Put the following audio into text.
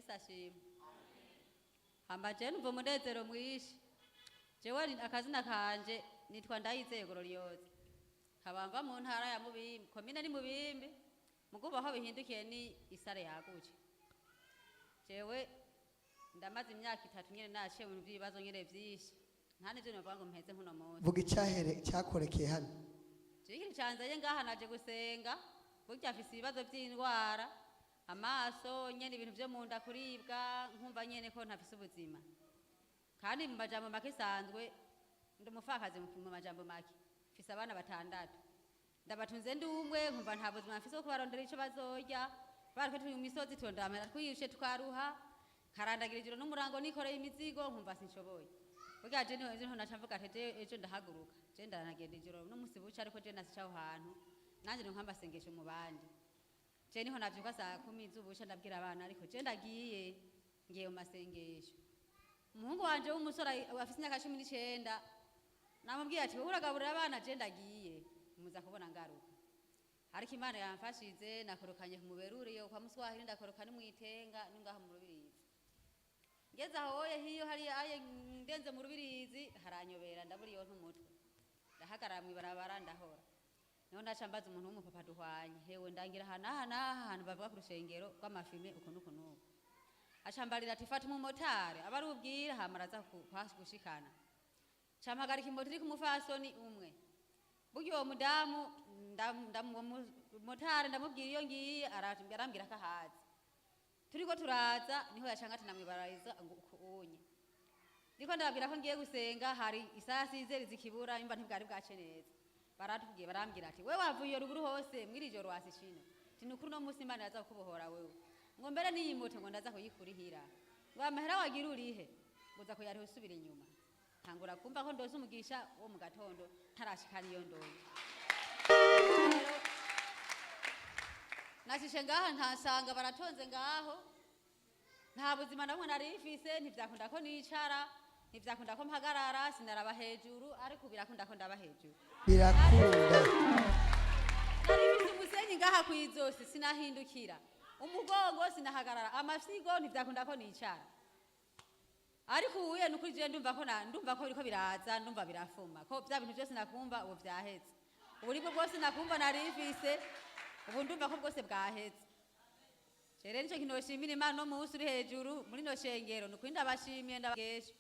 Yesu ashimwe. Hama jewe numva umunezero mwinshi. Jewe akazina kanje nitwa Ndayizeye Gloriose, nkaba mva mu ntara ya Mubimbi, komine ni Mubimbi, mugubu aho bihindukiye ni Isare yagutse. Jewe ndamaze imyaka 3 nyene naciye mu bintu vy'ibibazo nyene vyinshi, nta n'ivyo novuga ngo mpeze nkuno munsi. Vuga icyahere cyakorekeye hano. Jewe ikintu canzanye ngaha, naje gusenga. Burya afise ibibazo vy'indwara, amaso nyene, ibintu vyo mu nda, kuribwa, nkumva nyene ko ntafise ubuzima. Kandi mu majambo make isanzwe ndi umupfakazi. Mu majambo make mfise abana batandatu, ndabatunze ndi umwe, nkumva nta buzima mfise bwo kubarondera ico bazorya. Bariko turi mu misozi, turondamera twiyushe, twaruha, nkarandagira ijoro n'umurango nikoreye imizigo, nkumva sinshoboye. Burya je niho ejo niho naca mvuga ati je ejo ndahaguruka, je ndanagenda ijoro n'umusi buca, ariko je nasica aho hantu nanje nonka amasengesho mu bandi. Je niho navyuka saa 10 z'ubuca, ndabwira abana ariko je ndagiye, ngiye mu masengesho. Umuhungu wanje w'umusore afise imyaka 19, namubwiye ati: "Wowe uragaburira abana, je ndagiye, muza kubona ngaruka." Ariko Imana yamfashize, nakorokanye ku muberure yo kwa Muswahili, ndakoroka ni mwitenga ni ngaho mu Rubirizi. Ngeze aho oye hiyo hariya aye ndenze mu Rubirizi haranyobera, ndabura iyo ntumutwe, ndahagarara mw'ibarabara ndahora. Niho ndaca mbaza umuntu w'umupapa duhwanye: "Hewe, ndangira aha n'aha n'aha hantu bavuga ku rushengero rw'amafime uku n'uku n'uku." Acambarira ati: "Fata umumotari aba ari ubwira, hama araza gushikana." Campagarika imoto iri ku mufasoni umwe. Burya uwo mudamu uwo motari ndamubwira iyo ngiye, arambwira ko ahazi. Turiko turaza niho yacanga ati namwibarariza ngo uku unye ndiko ndababwira ko ngiye gusenga. Hari isaha sizeri zikibura, imva ntibwari bwace neza. Baratubwiye, barambwira ati: "We wavuye iyo ruguru hose mw'iri joro wasishino?" Ati: "Ni ukuri uno munsi Imana yaza kukubohora wewe." Ngo mbere n'iyi moto ngo ndaza kuyikurihira, ngo amahera wagira urihe, ngo uza kuyariha usubira inyuma. Ntangura kumva ko ndose umugisha wo mu gatondo ntarashika niyo ndoye. Rero, nashishe ngaha ntasanga baratonze ngaho. Nta buzima namwe nari mfise, ntivyakunda ko nicara, ntivyakunda ko mpagarara, sinaraba hejuru, ariko birakunda ko ndaba hejuru. Birakunda. Nari mfise umusenyi ngaha kw'izosi, sinahindukira umugongo, sinahagarara, amafyigo ntivyakunda ko nicara. Ariko ubuye nukuri je ndumva ko ndumva ko biriko biraza, ndumva birafuma, ko vya bintu vyose nakumva ubu vyaheze. Uburibwe bwose nakumva nari mfise, ubu ndumva ko bwose bwaheze. Rero nico kintu noshimira Imana no munsi uri hejuru muri no shengero, nukuri ndabashimiye, ndabagesha.